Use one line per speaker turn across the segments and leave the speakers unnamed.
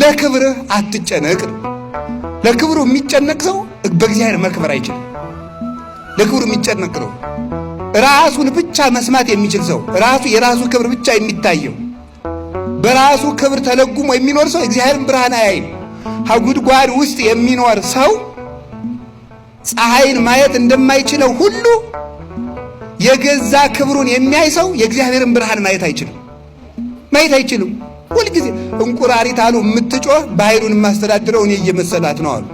ለክብርህ አትጨነቅ ነው። ለክብሩ የሚጨነቅ ሰው በእግዚአብሔር መክበር አይችልም። ለክብሩ የሚጨነቅ ነው። ራሱን ብቻ መስማት የሚችል ሰው፣ ራሱ የራሱ ክብር ብቻ የሚታየው፣ በራሱ ክብር ተለጉሞ የሚኖር ሰው እግዚአብሔርን ብርሃን አያይም። ከጉድጓድ ውስጥ የሚኖር ሰው ፀሐይን ማየት እንደማይችለው ሁሉ የገዛ ክብሩን የሚያይ ሰው የእግዚአብሔርን ብርሃን ማየት አይችልም፣ ማየት አይችልም። ሁልጊዜ እንቁራሪት አሉ የምትጮህ ባህሩን የማስተዳድረው እኔ እየመሰላት ነው አሉ።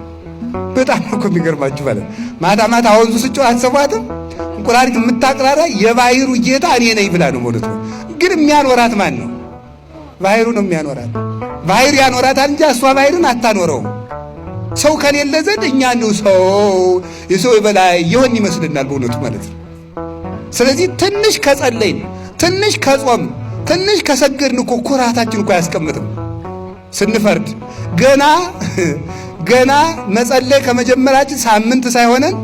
በጣም እኮ የሚገርማችሁ ማለት ማታ ማታ ወንዙ ስጮህ አትሰሟትም? እንቁራሪት የምታቅራራ የባህሩ ጌታ እኔ ነኝ ብላ ነው ማለት ነው። ግን የሚያኖራት ማን ነው? ባህሩ ነው የሚያኖራት። ባህሩ ያኖራታል እንጂ እሷ ባህርን አታኖረውም። ሰው ከሌለ ዘንድ እኛ ነው ሰው የሰው የበላይ የሆን ይመስልናል በእውነቱ ማለት ነው። ስለዚህ ትንሽ ከጸለይን፣ ትንሽ ከጾም፣ ትንሽ ከሰገድን እኮ ኩራታችን እኮ አያስቀምጥም። ስንፈርድ ገና ገና መጸለይ ከመጀመራችን ሳምንት ሳይሆነን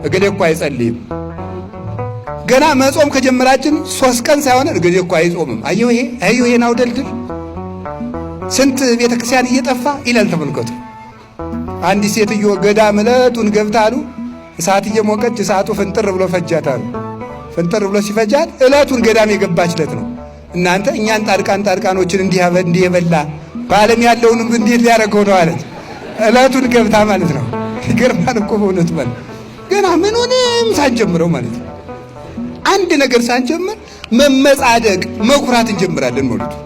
እገሌ እኮ አይጸልይም። ገና መጾም ከጀመራችን 3 ቀን ሳይሆነን እገሌ እኮ አይጾምም። አየሁ ይሄ አየሁ ይሄን አውደልድል ስንት ቤተክርስቲያን እየጠፋ ይላል። ተመልከቱ። አንዲት ሴትዮ ገዳም ዕለቱን ገብታ አሉ እሳት እየሞቀች እሳቱ ፍንጥር ብሎ ፈጃት አሉ። ፍንጥር ብሎ ሲፈጃት ዕለቱን ገዳም የገባች ዕለት ነው። እናንተ እኛን ጻድቃን ጻድቃኖችን እንዲህ የበላ በዓለም ያለውንም እንዴት ሊያደርገው ነው አለች። ዕለቱን ገብታ ማለት ነው። ይገርማል እኮ በእውነቱ ማለት ገና ምኑንም ሳንጀምረው ማለት ነው። አንድ ነገር ሳንጀምር መመጻደቅ መኩራት እንጀምራለን ማለት ነው።